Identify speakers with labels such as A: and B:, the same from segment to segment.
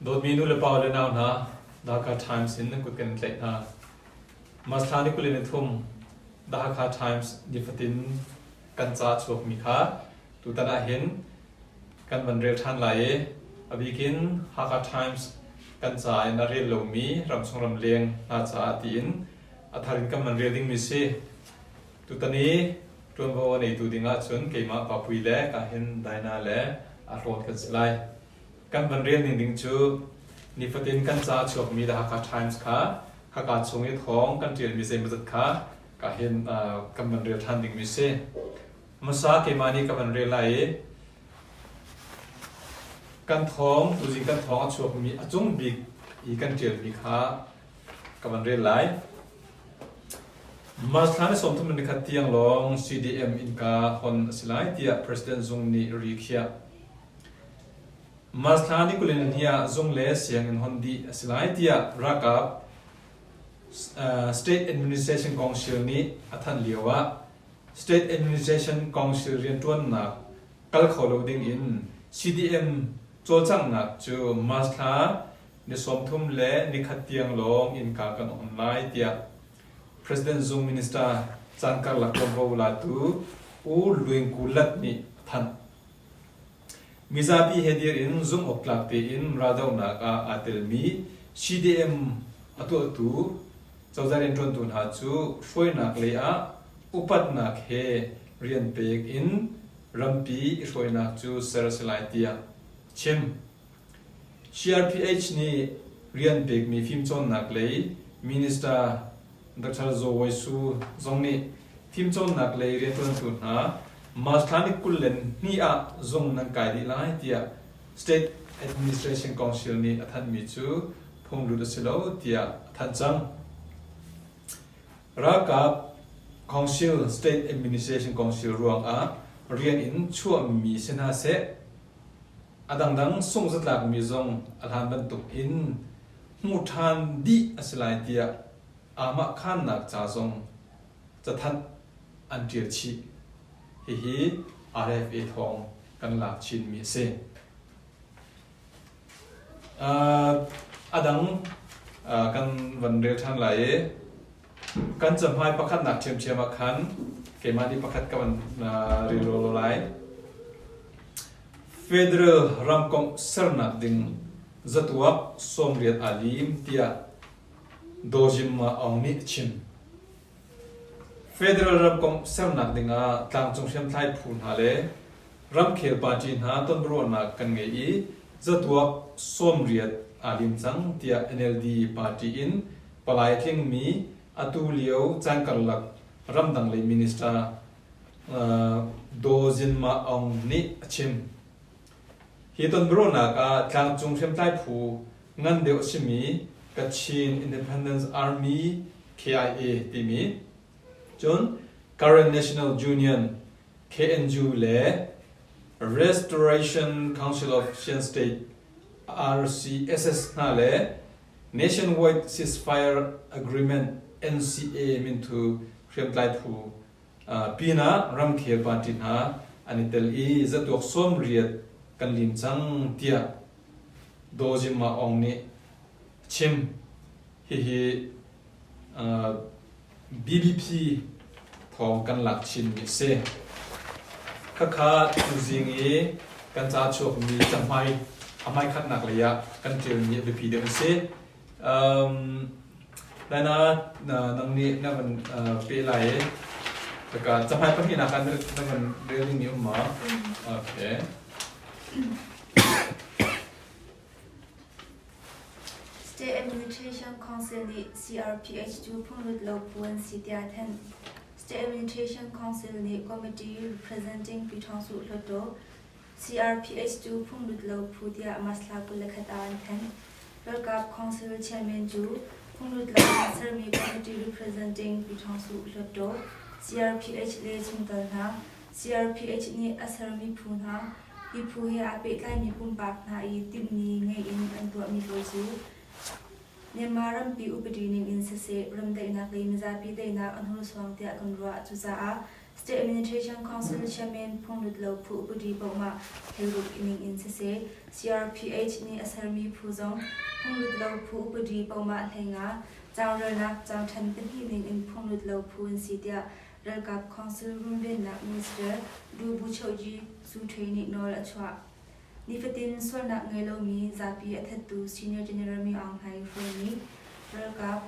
A: Dawtmi nu le pa le nau hna, The Hakha Times in nan kut kan in tlaih hna. March thla ni 23, The Hakha Times nifatin kan ca a chuakmi kha tutan ah hin kan van rel ṭhan lai i a bikin Hakha Times kan ca in a rel lomi ramchung ramleng hna caah tiin a thar in kan van rel dingmi si. Tutan i ṭuanvo a neitu ding ahcun keimah Papui le ka hin Daina le a hlawn kan si lai. Kan van rel ning ding cu nifatin kan ca a chuakmi The Hakha Times kha Hakha chung i thawng kan ṭialmi zeimawzat kha ka hin kan van rel ṭhan dingmi si. Hmasa keimah nih ka van rel lai i kan thawng tuzing kan thawng a chuakmi a cung bik i kan ṭialmi kha ka van rel lai. March thla ni 31 tiang lawng CDM innka hon a si lai tiah President Zung nih ri khiah. March thla ni 22 ah zung le sianginn hon dih a si lai tiah ralkap State Administration Council nih a thanh lio ah State Administration Council rianṭuannak kal kho lo ding in CDM cawlcanghnak cu March thla ni 31 tiang lawng innka kan on lai tiah President Zung Minister caan karlak ṭuanvo latu U Luing Ku Lat nih a thanh. Mizapi he dir in zumhawktlak tein raldohnak ah aa telmi CDM a tuahtu cozah rianṭuantu hna cu hruainak lei ah upatnak he rian pek in rampi i hruainak cu ser a si lai tiah a chim. CRPH nih rian pekmi fimcawnnak lei Minister Dr. Zaw Wai Su zong nih fimcawnnak lei rianṭuantu hna March thla ni 22 ah zung nan kai dih lai tiah State Administration Council nih a thanhmi cu phunglut a si lo tiah a thanh cang. Ralkap Council State Administration Council ruangah rian in chuahmi si hna seh a dangdang sungzatlakmi zong a hlan bantuk in hmuh ṭhan dih a si lai tiah aamahkhannak ca zong cathanh an ṭial chih. Hihi RFA thawng kan lak chinmi a si. A dang kan van rel ṭhan lai i kan cahmai pakhatnak ṭhiamṭhiam ah khan keimah nih pakhat ka van rel law lai. Federal ramkomh sernak ding zatuak 80 aa lim tiah Daw Zim Ma Aung nih a chim. Federal ramkomh sernak dingah tlangcung hriamtlai phu hna le ramkhel party hna tonbiaruahnak kan ngei i zatuak 80 aa lim cang tiah NLD party in palai a tlingmi atu lio caan karlak ramdang lei minister Daw Zin Ma Aung nih a chim. Hi tonbiaruahnak ah tlangcung hriamtlai phu ngan deuh a simi Kachin Independence Army KIA timi cun Karen National Union KNU le Restoration Council of Shan State RCSS hna le Nationwide Ceasefire Agreement NCA minthu hriamtlai phu pinah ramkhel party hna an i tel i zatuak 80 kan lim cang tiah Daw Zim Ma Aung nih a chim. Hihi BBP thawng kan lak chinmi a si. Khakha tuzing i kan ca chuakmi cahmai a hmaikhatnak lei ah kan ṭialmi a biapi deuh an si. Um, Lana nang nih na van pe lai i taka cahmai pahnihnak ah na van rel dingmi um ma? Okay.
B: State Administration Council nih CRPH cu phunglut lo phu an si tiah a thanh. State Administration Council nih Committee Representing Pyithawngsuh Hluttaw CRPH cu phunglut lo phu tiah March thla 21 ah an thanh. Ralkap Council Chairman cu phunglut lo in sermi Committee Representing Pyithawngsuh Hluttaw CRPH le chungtel hna CRPH nih a sermi phu hna, hi phu he aa pehtlaimi pumpak hna i timhmi ngei in an tuahmi pawl cu Myanmar rampi upadi ning in siseh, ramdaihnak le mizapi daihnak a hnursuang tiah kan ruah. Cucaah State Administration Council Chairman phunglut lo phu upadi paohmah hleiruk ning in siseh, CRPH nih a sermi phu zong phunglut lo phu upadi paohmah 15 caangrelnak caangṭhen pahnih ning in phunglut lo phu an si tiah Ralkap Council Runvennak Minister Du Buchohgyi Su Htwe nih nawl a chuah. Nifatin sualnak ngei lomi zapi a thattu Senior General Min Aung Hlaing hruaimi ralkap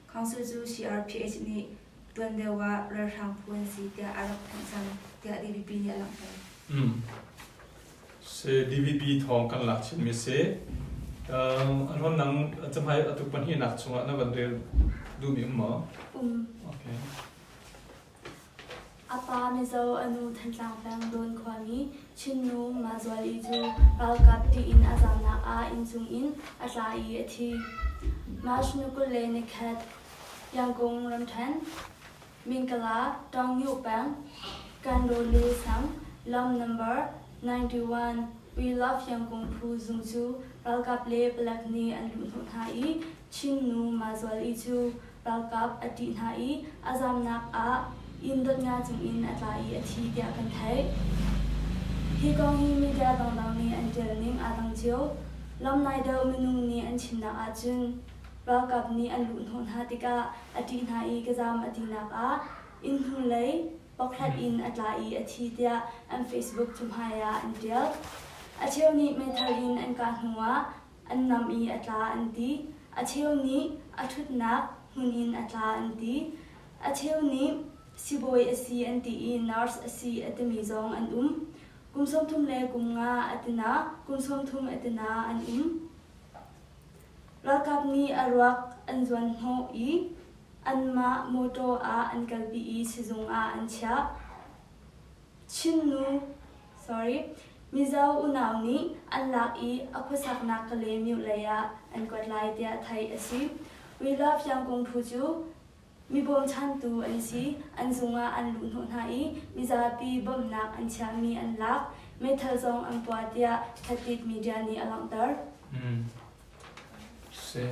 B: council cu CRPH nih tuan deuh ah ralhrang phu an si tiah a rak thanh cang tiah DVP nih a langhter.
A: Si DVP thawng kan lak chinmi si. An hon nang cahmai atu pahnihnak chungah na van rel duhmi um maw?
C: Um.
A: Okay.
C: A pa Mizo, a nu Thantlang peng Dawn khuami Chinnu Mazuali cu ralkap ṭih in a zamnak ah inncung in a tla i a thi. March ni 21, Yangon ramṭhen, Mingkala, Taungnyuh peng, Kanrawle sang, lam number 91, We Love Yangon phu zung cu ralkap le palek nih an luhhnawh hna i Chinnu Mazuali cu ralkap a ṭih hna i a zamnak ah inn dot nga cungin a tla i a thi tiah kan theih. Hi kong hi media dangdang nih an ṭial ning aa dang cio. Lamnai deuh minung nih an chimnak ahcun ralkap nih an luhhnawh hna tikah a ṭih hna i ka zam a tinak ah inn hnulei pokhlat in a tla i a thi tiah an Facebook cahmai ah an ṭial. A cheu nih meithal in an kah hnuah an nam i a tla an ti. A cheu nih a ṭhutnak hmun in a tla an ti. A cheu nih sibawi a si an ti i nurse a si a timi zong an um. Kum 30 le kum nga a tina, kum 30 a tina an um. Ralkap nih a ruak an zuan hnawh i anmah mawṭaw ah an kalpi i sizung ah an chiah. Chinnu sorry, Mizo unau nih an lak i a khuasaknak Kalaymyo lei ah an kuat lai tiah theih a si. We Love Yangkung phu cu mi bawmchantu an si. An zung ah an luhhnawh hna i mizapi bawmhnak an chiahmi an lak. Meithal zong an puah tiah Khatit media nih a langhter.
A: Si.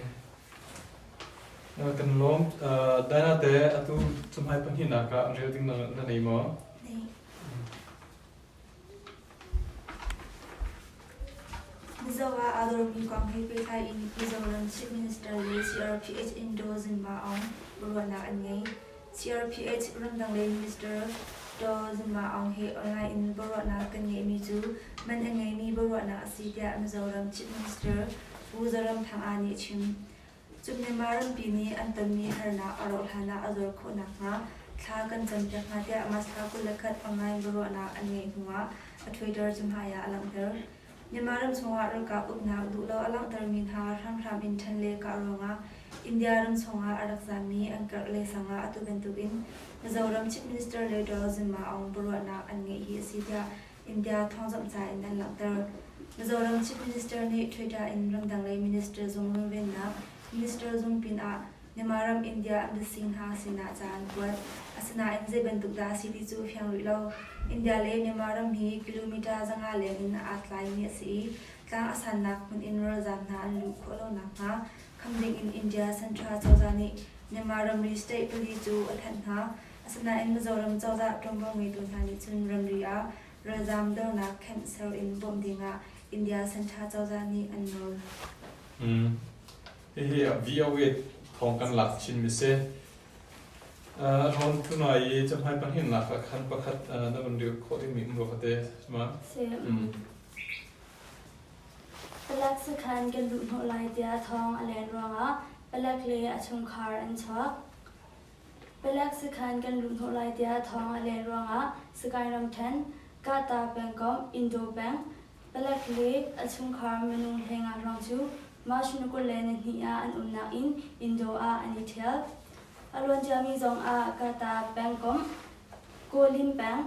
A: Kan lawm. Dana te atu cumhai pahnihnak ah rel ding na nei maw?
B: Nei. Mizo ah aa dormi kong he pehtlai in Mizoram Chief Minister le CRPH Indo Zinma Aung ruahnak an ngei. CRPH ramdang lei Minister Daw Zinma Aung he online in biaruahnak kan ngeihmi cu man a ngeimi biaruahnak a si tiah Mizoram Chief Minister Pu Zoramthanga nih a chim. Cun Myanmar rampi nih an tonmi harnak a rauh hlan ah a zor khawh nakhnga thla kan campiak hna tiah March thla 21 online biaruahnak an ngeih hnuah a Twitter cahmai ah a langhter. Myanmar ram chungah ralkap uknak duhlo a langhtermi hna hramhram in ṭhen le kah ruangah India ram chungah a rak zaammi an karh le sangah atu bantukin Mizoram Chief Minister le Daw Zin Maung biaruahnak an ngeih hi a si tiah India thawngzamh ca in an langhter. Mizoram Chief Minister nih Twitter in ramdang lei minister zung runvennak minister zung pinah Myanmar ram India embassy hna sinah ca an kuat. Asinain zei bantuk dah a si ti cu a fiang rih lo. India le Myanmar ram hi kilometer 500 leng in aa tlaimi a si i tlang a sannak hmun in ralzaam hna an luh khawh lo nakhnga kham ding in India Central cozah nih Myanmar ramri state pali cu a thanh hna. Asinain Mizoram cozah ṭuanvo ngeitu hna nih cun ramri ah ralzaam dornak camp ser in bawmh dingah India Central cozah nih an nawl.
A: Hihi VOA thawng kan lak chinmi si. Ron tunai i cahmai pahnihnak ah khan pakhat na van rel khawh dingmi um rua ka te. Ma?
C: Si. Palek sakhan kan luh hnawh lai tiah thawng a len ruangah palek le a chungkhar an chuak. Palek sakhan kan luhhnawh lai tiah thawng a len ruangah Sagaing ramṭhen, Kahta pengkomh, Indo peng, palek le a chungkhar minung 15 hrawng cu March ni 22 ah an umnak inn Indo ah an i ṭhial. A luanciami zong ah Kahta pengkomh, Kawlin peng,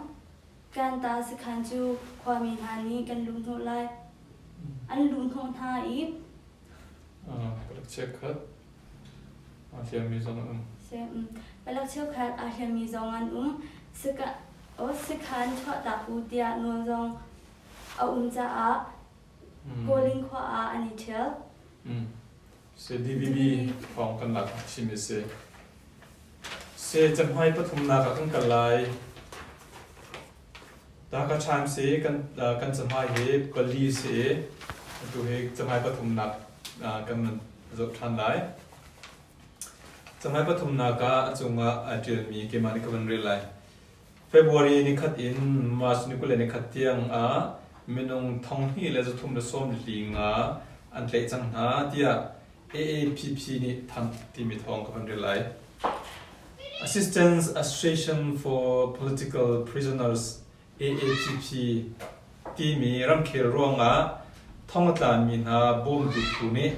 C: Kanta sakhan cu khuami hna nih kan luhhnawh lai. An luhhnawh hna i
A: Palek cheukhat aa hliammi zong an um.
C: Palek cheukhat aa hliammi zong an um. Sakhan chuahtak u tiah nawl zong a um caah Kawling khua ah an i ṭhial.
A: Si DVB thawng kan lak chim i si. Si cahmai pathumnak ah kan kal lai. Dhaka Times hi kan kan cahmai hi pali si i atu hi cahmai pathumnak kan zoh ṭhan lai. Cahmai pathumnak ah a cungah aa ṭialmi keimah nih ka van rel lai. February nikhat in March ni 21 tiang ah minung 2335 an tlaih cang hna tiah AAPP nih thanh timi thawng ka van rel lai. Assistance Association for Political Prisoners AAPP timi ramkhel ruangah thong a tlami hna bawmtu phu nih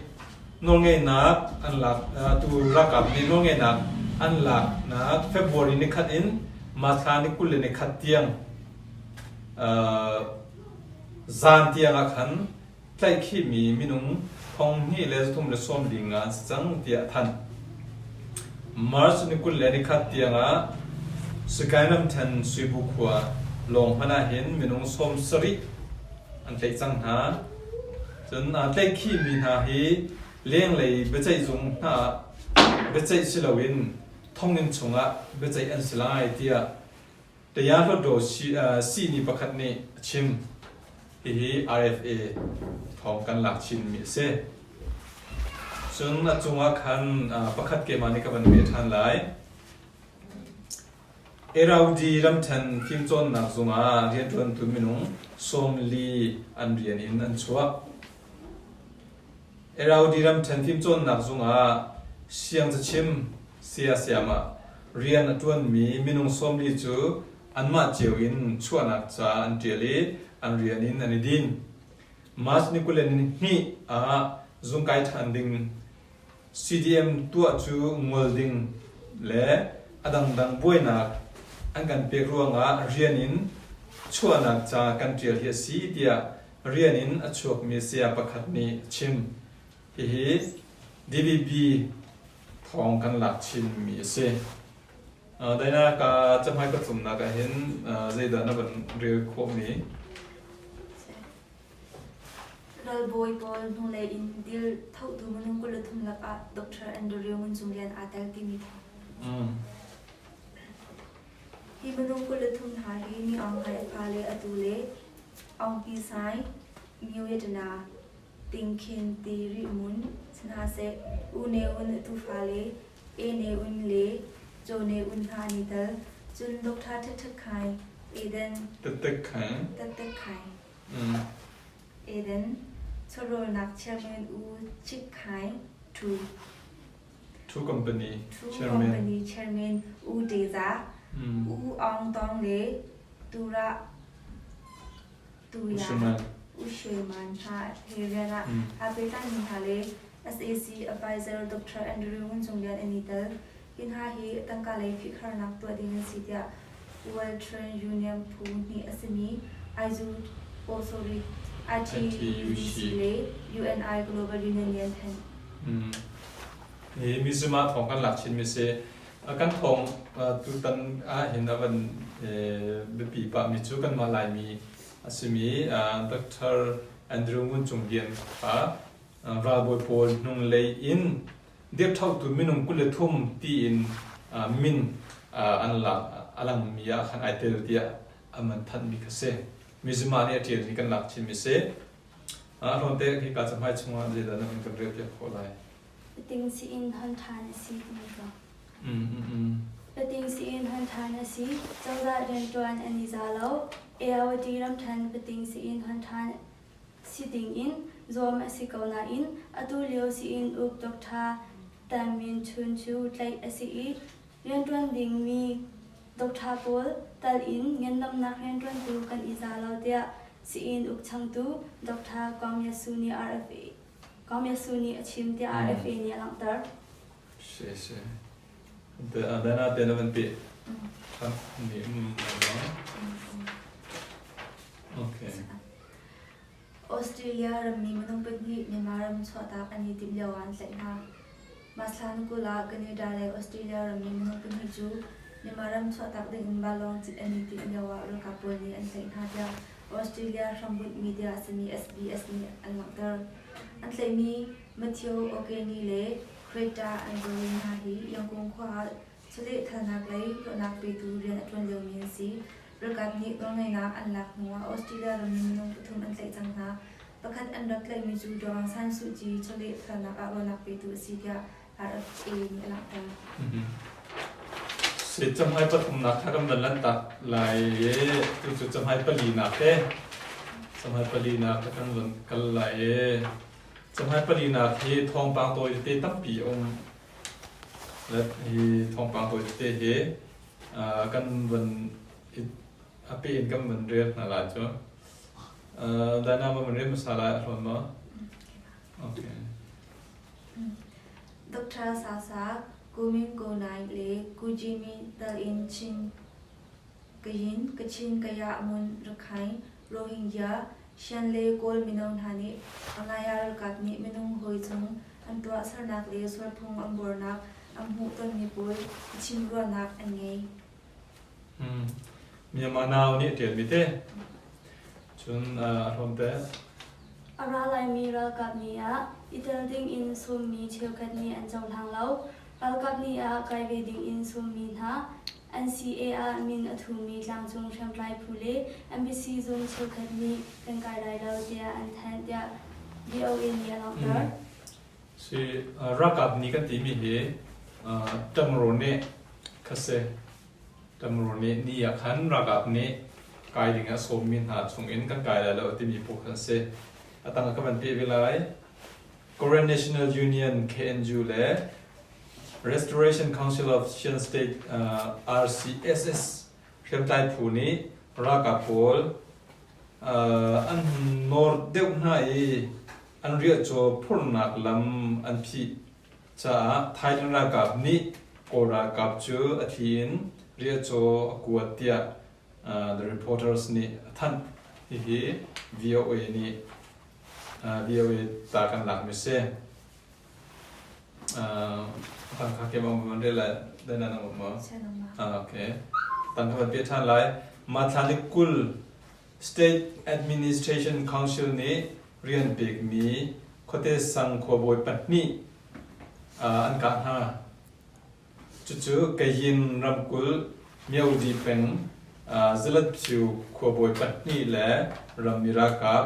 A: nawlngeihnak an lak tu ralkap nih nawlngeihnak an laknak February nikhat in March thla ni 21 tiang zan tiang ah khan tlaihkhihmi minung 2350 an si cang tiah a thanh. March ni 21 tiangah Sagaing ramthen Suibu khua lawng hmanh ahhin minung 70 an tlaih cang hna. Cun tlaihkhihmi hna hi lenglei biaceihzung hna ah biaceih si loin thonginn chungah biaceih an si lai tiah Taya Hluttaw sihni pakhat nih a chim. Hihi RFA thawng kan lak chinmi a si. Cun a cungah khan pakhat keimah nih ka van peh ṭhan lai. Eraudi ramṭhen fimcawnnak zung ah rianṭuantu minung 40 an rian in an chuak. Eraudi ramṭhen fimcawnnak zung ah siangcachim saya ah rian a ṭuanmi minung 40 cu anmah cio in chuahnak ca an ṭial i an rian in an i din. March ni 22 ah zungkai ṭhan ding CDM tuah cu ngol ding le a dangdang buainak an kan pek ruangah rian in chuahnak ca kan ṭial hi a si tiah rian in a chuakmi saya pakhat nih a chim. Hihi DVB thawng kan lak chinmi a si. Daina ka cahmai ka cumnak ah hin zeidah na van rel khawhmi?
B: Ralbawi pawl hnulei in dil thotu minung 23 lakah Dr. Andrew Ngun Cung Lian aa tel timi thawng. Hi minung 23 hna hi Mi Aung Hlaing a fale atu le Aung Pi Sai, Myo Yatana, Ting Khin Ti Rih Mun, si hna seh, U Ne Win a tufa le E Ne Win le Cho Ne Win hna an i tel. Cun Dr. Htet Htet Khaing, Eden
A: Htet Khaing,
B: Htet Htet Khaing, Eden, chawhrawlnak chairman U Chik Khaing, Thu.
A: Two Company
B: Two
A: Chairman.
B: Company Chairman U Teza, U Aung Tawng le Tura Tuya
A: Ushuman.
B: U Shwe Man hna he rian ah aa pehtlaimi hna le SAC Advisor Dr. Andrew Ngun Cung Lian an i tel. Hi hna hi tangka lei phihkharnak tuah ding an si tiah World Trade Union phu hnih a simi IZU, oh sorry, ITUC le UNI Global Union nih an thanh.
A: Hi Mizuma thawng kan lak chinmi si. Kan thawng tutan ahhin a van biapi pahmi cu kanmah Laimi a simi Dr. Andrew Ngun Cung Lian kha ralbawi pawl hnunglei in dirṭhotu minung 23 tiin min an lak a langmi ah khan ai tel tiah an van thanhmi kha si. Mizuma nih a ṭialmi kan lak chinmi si. A hlawn te hika cahmai chungah zeidah na kan rel piak khawh lai?
C: Pating siin hon ṭhan a si timi ka. Pating siin hon ṭhan a si. Cozah rianṭuan an i za lo. AOD ramṭhen pating siin hon ṭhan si dingin zuam a si ko nain atu lio siin uk Dr. Tan Min Chun cu tlaih a si i rianṭuan dingmi Doctor pawl tal in ngandamnak rianṭuantu kan i za lo tiah sii-inn ukchangtu Dr. Kaung Yasu nih RFA Kaung Yasu nih a chim tiah RFA nih a langhter.
A: Si si. Dana te na van pi. Okay.
B: Australia rammi minung pahnih Myanmar ram chuahtak an i timh lio ah an tlaih hna. Maslan kul ah Canada le Australia rammi minung pahnih cu Myanmar ram chuahtak ding in vanlawng cit an i timh lio ah ralkap pawl nih an tlaih hna tiah Australia hrambunh media a simi SBS nih an langhter. An tlaihmi Matthew O'Keefe le Greta Andrew hna hi Yangon khua ah chawlehthalnak lei hlawhnak petu rian a ṭuan liomi an si. Ralkap nih nawlngeihnak an lak hnuah Australia ram mi minung pathum an tlaih cang hna. Pakhat an rak tlaihmi cu Daw Aung San Suu Kyi chawleh felnak ah ruahnak petu a si tiah RFA nih a langhter.
A: Si camhai pathumnak kha kan van lanhtak lai i tucu camhai palinak he camhai palinak kha kan van kal lai i camhai palinak hi thawngpang tawi tete tampi a um. Hi thawngpang tawi tete hi kan van a pe in kan van rel hna lai cu. Dana ma van rel hmasa lai a hlawn maw? Okay.
B: Dr. Sasa, Kumin Ko Naing le Ku Jimmy tal in Chin Kayin, Kachin, Kayah, Mon, Rakhine, Rohingya, Shan le Kawl mino hna nih Angaya ralkap nih minung hawi cung an tuahsernak le sualphung an buarnak an hmuhtonmi pawl i chimruahnak an ngei.
A: Myanmar Now nih a ṭialmi te. Cun a hlawmte.
C: A ra laimi ralkap ni ah i tel dingin sawmmi cheukhat nih an cohlang lo. Ralkap ni ah kai ve dingin sawmmi hna NCA ah min a thumi tlangcung hriamtlai phu le embassy zung cheukhat nih kan kai lai lo tiah an thanh tiah VOA nih a langhter.
A: Si ralkap ni kan timi hi ṭamrawn nih kha si. Ṭamrawn nih ni ah khan ralkap nih kai ding ah sawmmi hna chungin kan kai lai lo timi phu khan si. A tang ah ka van peh ve lai. Korean National Union KNU le Restoration Council of Shan State RCSS hriamtlai phu nih ralkap pawl an nawr deuh hna i an riahcaw phurhnak lam an phih caah Thailand ralkap nih Kawl ralkap cu a thli in riahcaw a kuat tiah The Reporters nih a thanh. Hihi VOA nih VOA ta kan lakmi si. Tangka ke bang van rel lai dai na nang ma? Okay. Tangka van pe ṭhan lai. Mathla ni 20 State Administration Council nih rian pekmi khuate sang khuabawi pahnih an kah hna. Cucu Kayin ramkulh Myodi peng Zalatpyu khuabawi pahnih le rammi ralkap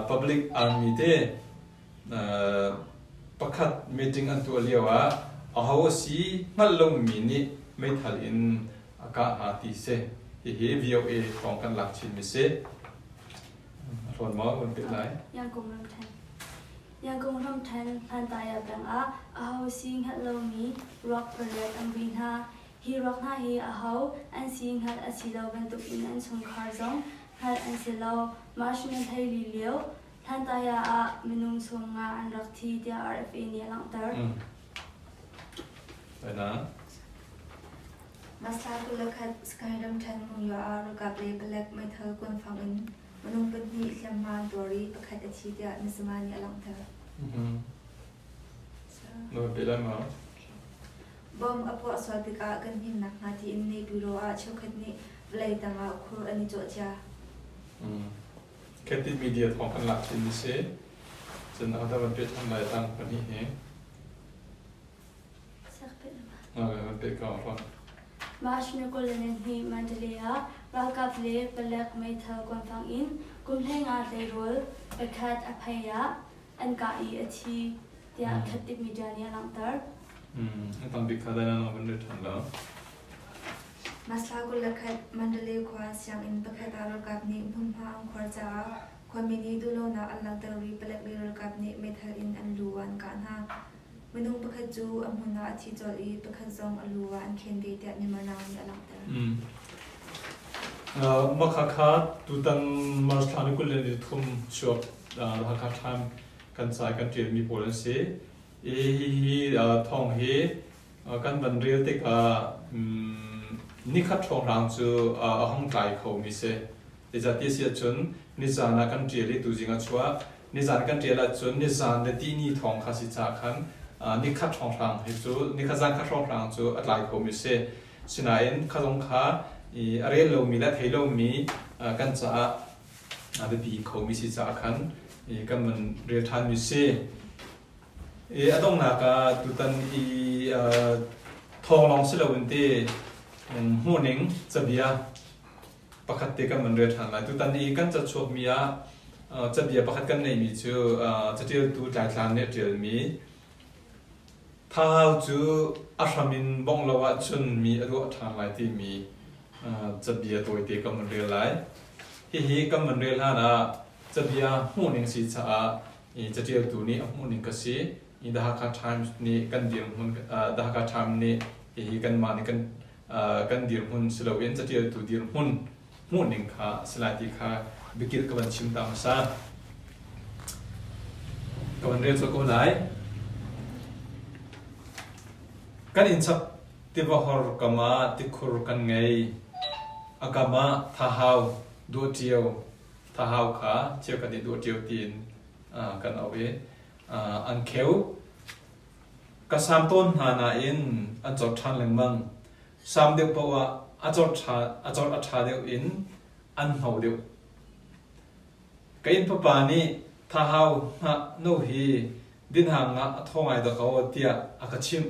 A: public army te pakhat meeting an tuah lio ah aho a si hngalh lomi nih meithal in a kah hna ti si. Hihi VOA thawng kan lak chinmi si. A hlawn maw van peh lai?
C: Yangon ramthen. Yangon ramthen Hlantaya peng ah aho si hngalh lomi ruak pariat an vui hna. Hi ruak hna hi aho an si hngalh a si lo bantukin an chungkhar zong hngalh an si lo. March ni 14 lio Hlantaya ah minung 50 an rak thi tiah RFA nih a langhter.
B: Masa 21 Sky ramṭhen Monywa ah ralkap le palek meithal kuanfang in minung pahnih hliamhma an tuar i pakhat a thi tiah Mizzima nih a langhter. Bomb a puah sual tikah kan him nakhnga tiin Naypyidaw ah cheukhat nih vawlei tangah khur an i cawh cia.
A: Khatit media thawng kan lak chin mi si. Cun ahodah van pe ṭhan lai tang pahnih hi.
C: March ni 22 Mandalay ah ralkap le palek meithal kuanfang in kum 15 tleirawl pakhat a phei ah an kah i a thi tiah Khattip media nih a langhter.
B: Masla 21 Mandalay khua sianginn pakhat ah ralkap nih hmunhma an khuar caah khuami nih duhlonak an langhter i palek le ralkap nih meithal in an lu ah an kah hna. Minung pakhat cu a hmun ah a thi colh i pakhat zong a lu ah an khen ve tiah Myanmar nih a langhter.
A: Mah khakha tutan March thla ni 23 chuak Hakha Time kan ca kan ṭialmi pawl an si. I hihi thawng hi kan van rel tikah nikhat hrawnghrang cu a hung tlai khomi si. Zeicahtiah si ahcun nizan ah kan ṭial i tuzing ah chuah. Nizan kan ṭial ahcun nizan le tihni thawng kha si caah khan nikhat hrawnghrang hi cu nikhat zan khat hrawnghrang cu a tlai khomi si. Sinain kha zong kha a rel lomi le a thei lomi kan caah a biapi khomi si caah khan kan van rel ṭhanmi si. I a donghnak ah tutan i thawng lawng si loin ti hmuhning cabia. Pakhat te kan van rel ṭhan lai. Tutan i kan cachuakmi ah cabia pakhat kan neihmi cu caṭialtu Tlaitlan nih a ṭialmi Thahau cu a hram in bongh lo ahcun mi a duah ṭhan lai timi cabia tawite kan van rel lai. Hihi kan van rel hlan ah cabia hmuhning si caah caṭialtu nih a hmuhning ka si. The Hakha Times nih kan dirhmun The Hakha Times nih hihi kanmah nih kan kan dirhmun si loin caṭialtu dirhmun hmuhning kha a si lai ti kha biakilh ka van chim ta hmasa. Ka van rel colh ko lai. Kan inn chak tiva hor kam ah tikhur kan ngei. A kam ah thahau duahṭio thahau kha cheukhat nih duahṭio tiin kan auh i an kheu. Ka saam tawn hna nain an cawt ṭhan lengmang. Saam deuh paoh ah a cawt a ṭha deuh in an hno deuh. Ka inn papa nih thahau hnah no hi dinhang ah a thaw ngai dakaw tiah a ka chimh.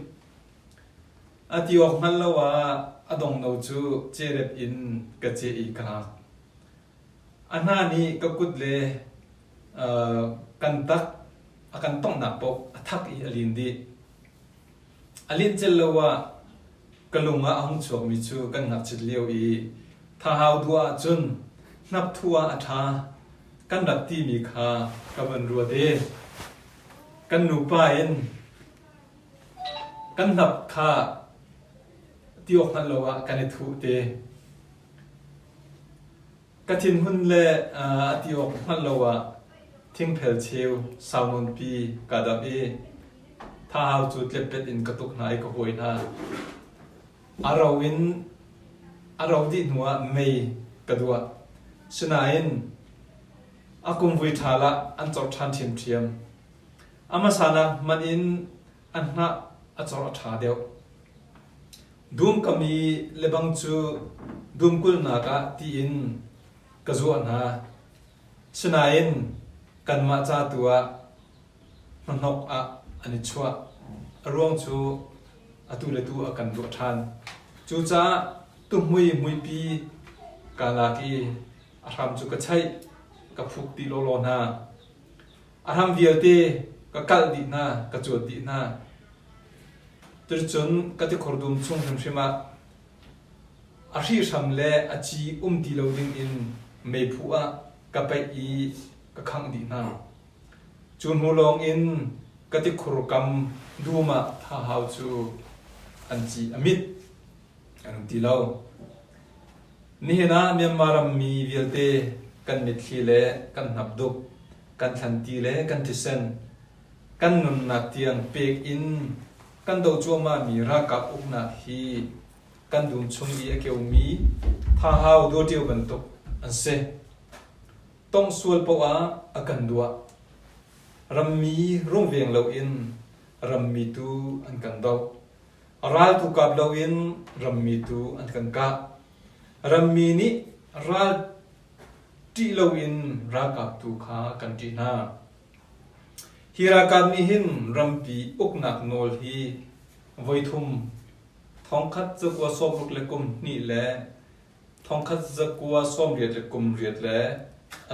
A: A ti awk hngal lo ah a dongno cu cerep in ka ceh i ka lak. A hna nih ka kut le kan tak a kan tonghnak paoh a thak i a lin dih. A linh cel lo ah ka lung ah a hung chuakmi cu kan ngakchit lio i thahau duah ahcun hnapthu ah a ṭha kan rak timi kha ka van ruat i kan nupa in kan hnap kha ti awk hngalh lo ah kan i thuh te. Ka thinhun le a ti awk hngalh lo ah thingphel cheu sau nawnpi kaa damh i thahau cu tleppet in ka tuk hna i ka huai hna. A ro in a ro dih hnuah mei ka duah. Sinain a kumvui ṭhal ah an corh ṭhan ṭhiamṭhiam. A hmasa nak hmanh in a hnah a corh a ṭha deuh. Dum kam i lebang cu dum kulhnak ah tiin ka zuah hna. Sinain kanmah ca tu ah hnahnok ah an i chuah. A ruang cu atu le tu a kan duah ṭhan. Cucaah tuhmui muipi kaa lak i a hram cu ka chaih, ka phuk dih lawlaw hna. A hram vialte ka kalh dih hna, ka cuat dih hna. Cuticun ka tikhor dum chung hrimhrim ah a hrihhram le a ci um ti lo dingin meiphu ah ka paih i ka khangh dih hna. Cu hnu lawngin ka tikhur kam dum ah thahau cu an ci a mit, an um ti lo. Nihin ah Myanmar rammi vialte kan mitthli le kan hnapduk, kan thlanti le kan thisen, kan nunnak tiang pek in kan doh cuahmahmi ralkap uknak hi kan dum chung i a keumi thahau duaṭio bantuk an si. Tongh sual paoh ah a kan duah. Rammi rungveng loin rammi tu an kan doh. Ral tu kap loin rammi tu an kan kah. Rammi nih ral ṭih loin ralkap tu kha kan ṭih hna. Hi ralkap nih hin rampi uknak nawl hi voithum 1962 le 1988 le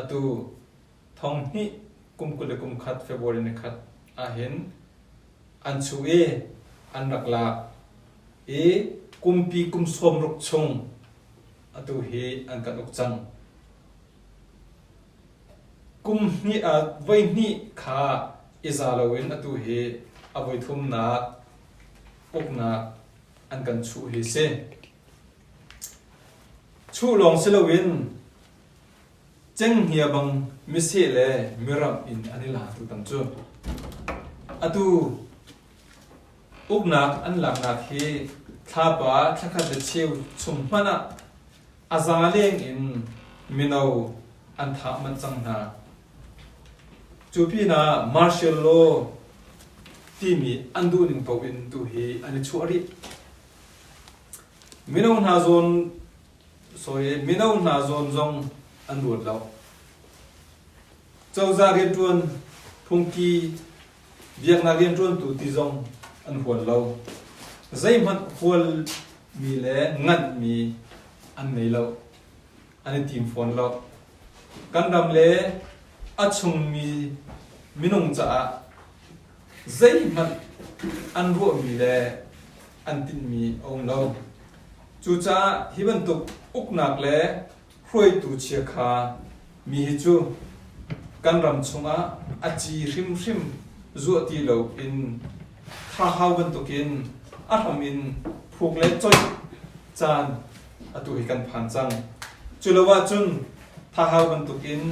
A: atu 2021 February nikhat ahhin an chuh i an rak lak i kumpi kum 60 chung atu hi an kan uk cang. Kum hnih ah voihnih kha i za loin atu hi a voithumnak uknak an kan chuh hi si. Chuh lawng si loin cenghngia bang miseh le miramh in an i la tutan cu. Atu uknak an laknak hi thlapa thlakhat le cheu chung hmanh ah A za leng in mino an thah manh cang hna. Cu pinah martial law timi an duhning paoh in tu hi an i chuah rih. Mino hna zawn sorry, mino hna zawn zong an ruat lo. Cozah rianṭuan phungki biaknak rianṭuantu ti zong an hual lo. Zeihmanh hualmi le nganhmi an ngei lo. an i tim fawn lo. Kan ram le a chungmi minung caah zeihmanh an ruahmi le an tinhmi a um lo. Cucaah hi bantuk uknak le hruaitu chiakha mi hi cu kan ram chungah a ci hrimhrim zuah ti loin thahau bantukin a hram in phuk le coih caan atu hi kan phan cang. Cu lo ahcun thahau bantukin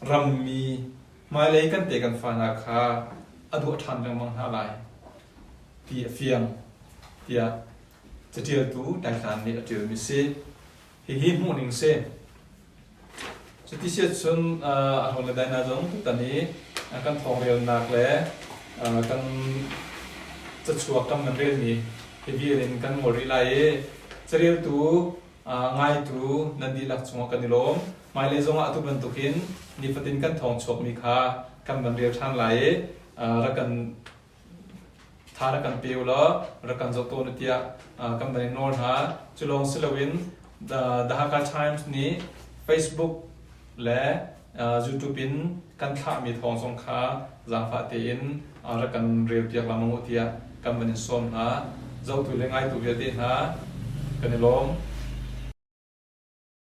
A: rammi hmailei kan te kan fa hna kha a duah ṭhan lengmang hna lai ti a fiang tiah caṭialtu Daithlan nih a ṭialmi si. Hihi hmuhning si. Cuti si ahcun a hlong le Daina zong tutan i kan thawngrelnak le kan cachuak kan van relmi hi vial in kan ngol rih lai i careltu ngaitu nan dihlak cungah kan i lawm. Hmailei zongah atu bantukin nifatin kan thawng chuakmi kha kan van rel ṭhan lai i rak kan tha rak kan pe u law rak kan zoh tawn u tiah kan van in nawl hna. Cu lawng si loin The Hakha Times nih Facebook le YouTube in kan thlahmi thawng zong kha zaangfah tein rak kan relpiak lengmang u tiah kan van in sawm hna. Zohtu le ngaitu vialte hna kan i lawm.